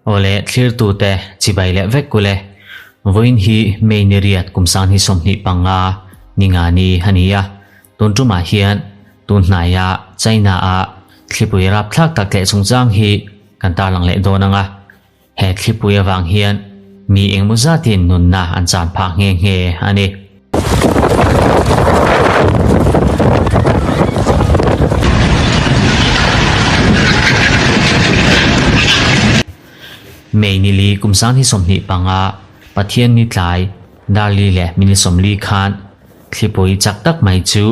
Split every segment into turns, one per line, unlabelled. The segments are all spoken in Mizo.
Awle thlirtute chibai leh vek kule. Vawiin hi May ni riat kum sang hi 25 ni nga ni a ni a. Tun tumah hian tun hnaia China a thlipui rapthlak tak tleh chungchang hi kan tarlang leh dawn ang a. He thlipui avang hian mi engmaw zatin nunna an chan phah nghe nghe a ni. May ni li kum 2025 Pathian ni tlai dar li leh minute 40 khan thlipui chak tak mai chu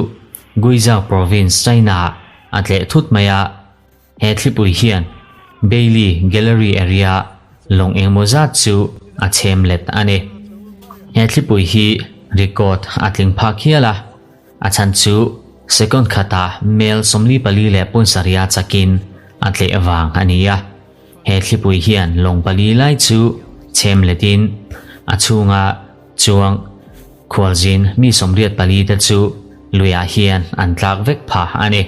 Guizhou Province, China ah a tleh thut mai a. He thlipui hian Bailey Gallery area lawng engmaw zat chu a chhem let a ni. He thlipui hi record a tling phak hial a, a chhan chu second khatah mel 44.7 chakin a tleh vang a ni a. He thlipui hian lawng pali lai chu chhem letin a chhunga chuang khualzin mi 84 te chu luiah hian an tlak vek phah a ni.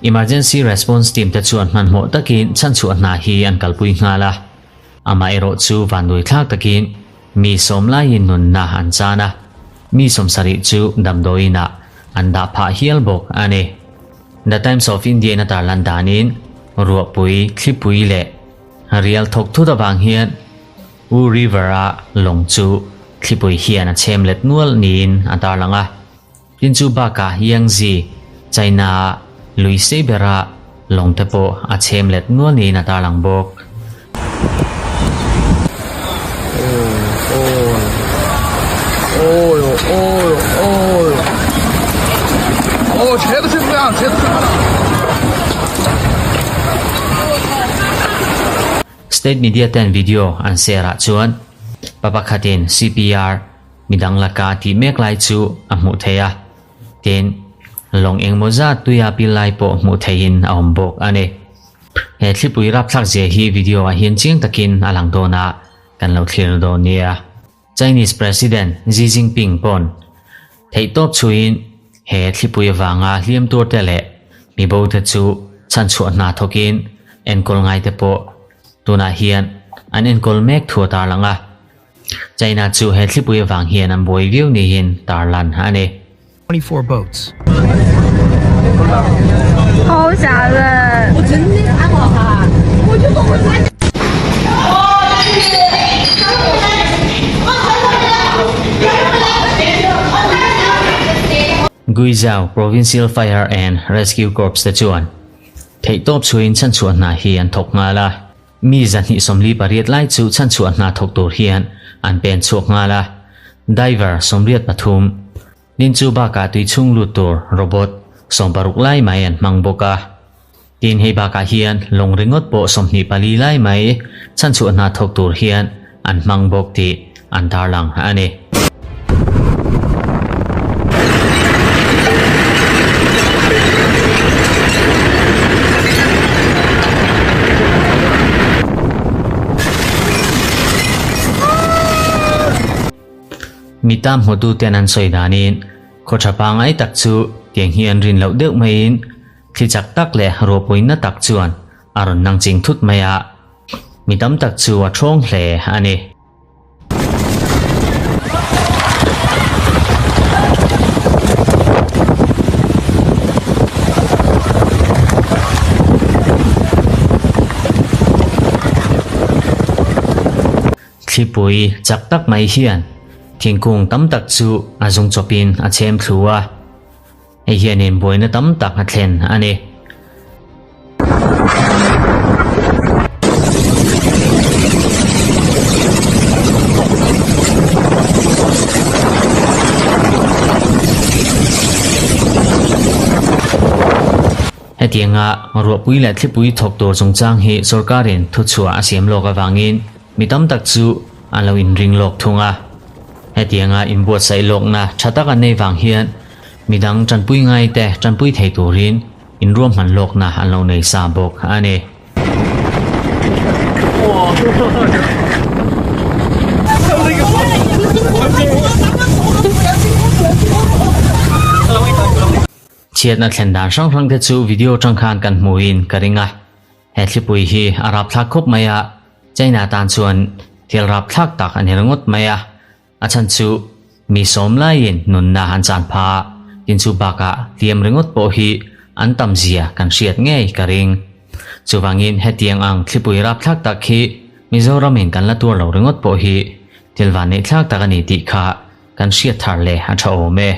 Emergency Response Team te chuan hmanhmawh takin chhanchhuah hna hi an kalpui nghal a, amaherawh chu vanduai thlak takin mi sawm laiin nunna an chan a, mi 70 chu damdawiinah an dah phah hial bawk a ni. The Times of India in a tarlan danin ruahpui, thlipui leh rial thawk thut avang hian Wu River-a lawng chu thlipui hian a chhem let nual niin a tarlang a. Tin chu bakah Yangtze, China-a lui sei bera lawng te pawh a chhem let nual niin a tarlang bawk. State media ten video an share ah chuan pa pakhatin CPR Midang laka tih mek lai chu a hmuh theih a, tin, lawng engmaw zat tuia pil lai pawh hmuh theihin a awm bawk a ni. He thlipui rapthlak zia hi video ah hian chiang takin a lang dawn a, kan lo thlir dawn nia. Chinese President Xi Jinping pawn theihtawp chhuiin he thlipui avanga hliam tur te leh mibo te chu chhanchhuah hna thawkin enkawl ngai te pawh tunah hian an enkawl mek thu a tarlang a. China chu he thlipui avang hian an buai viau niin tarlan a ni.
24 boats.
Guizhou Provincial Fire and Rescue Corps te chuan theihtawp chhuiin chhanchhuah hna hi an thawk nghal a. Mi 248 lai chu chhanchhuah hna thawk tur hian an pen chhuak nghal a, diver 83, tin chu bakah tui chhung lut tur robot 60 lai mai an hmang bawk a. Tin hei bakah hian lawng ringawt pawh 24 lai mai chhanchhuah hna thawk tur hian an hmang bawk tih an tarlang a ni. Mi tam hmututen an sawi danin khaw tha pangngai tak chu tiang hi an rin loh deuh maiin thli chak tak leh ruahpuina tak chuan a rawn nang ching thut mai a, mi tam tak chu a thawng hle a ni. Thlipui chak tak mai hian thingkung tam tak chu a zung chawpin a chhem thlu a, hei hianin buaina tam tak a thlen a ni. Hetianga ruahpui leh thlipui thawk tur chungchang hi sorkarin thuchhuah a siam lawk avangin mi tam tak chu an lo inring lawk thung a. Hetianga inbuatsaih lawkna tha tak an nei vang hian midang tanpui ngaite tanpui thei turin inruahman lawkna an lo nei sa bawk a ni. Chhiatna thlen dan hrang hrang te chu video atang khan kan hmuhin ka ring a. He thlipui hi a rapthlak khawp mai a, China tan chuan thil rapthlak tak a ni ringawt mai a, a chhan chu mi sawm laiin nunna an chan pha a, tin chu bakah hliam ringawt pawh hi an tam zia kan hriat ngei ka ring. Chuvangin hetiang ang thlipui rapthlak tak hi Mizoramin kan la tuar lo ringawt pawh hi thil vanneihthlak tak a ni tih kha kan hriat thar leh a tha awm e.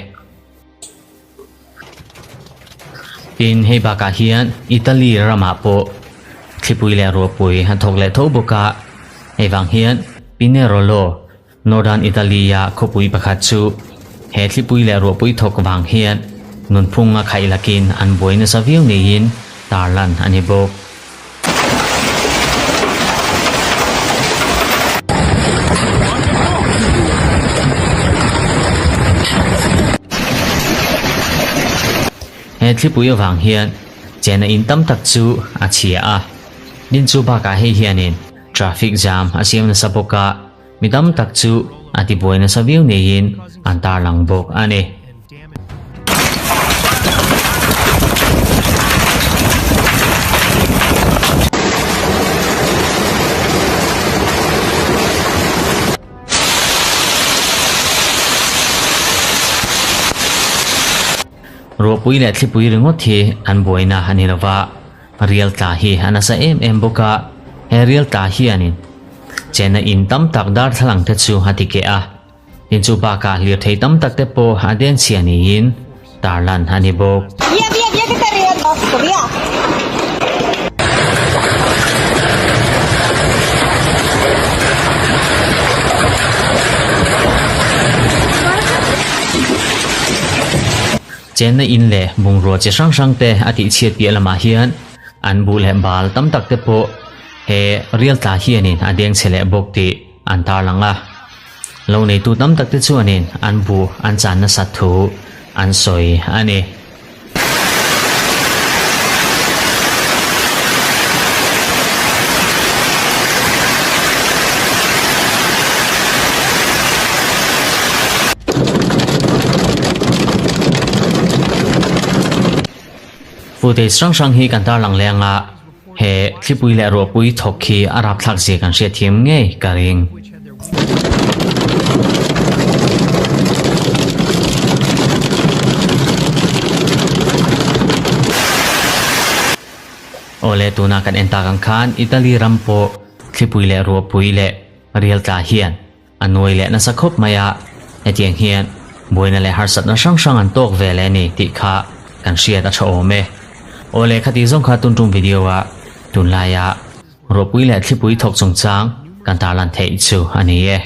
Tin, hei bakah hian Italy ramah pawh thlipui leh ruahpui a thawk leh tho bawk a, hei vang hian Pinerolo, Northern Italy-a khawpui pakhat chu he thlipui leh ruahpui thawk vang hian nunphung a khaih lakin an buai nasa viau niin tarlan a ni bawk. He thlipui avang hian chena in tam tak chu a chhia a, din chu bakah hei hianin traffic jam a siam nasa bawk a, mi tam tak chu a tibuai nasa viau neiin an tarlang bawk a ni. Ruahpui leh thlipui ringawt hi an buaina a ni lova, rial tla hi a nasa em em bawk a, he rial tla hianin chena in tam tak darthlalang te chu a ti keh a. Tin chu bakah lirthei tam tak te pawh a den chhia niin tarlan a ni bawk. Chenna in leh bungrua chi hrang hrang te a tihchhiat piah lamah hian an buh leh bal tam tak te pawh he rial tla hianin a deng chhe leh bawk tih an tarlang a. Lo neitu tam tak te chuanin an buh an chan nasat thu an sawi a ni. Footage hrang hrang hi kan tarlang leng a. He thlipui leh ruahpui thawk khi a rapthlak zia kan hriatthiam ngei ka ring. Awle tuna kan en tak ang khan Italy ram pawh thlipui leh ruahpui leh rial tla hian A nuai leh nasa khawp mai a, hetiang hian buaina leh harsatna hrang hrang an tawk ve leh a ni tih kha kan hriat a tha awm e. Aw leh khati zawng kha tun tum video a tunlaia ruahpui leh thlipui thawk chungchang kan tarlan theih chu a ni e.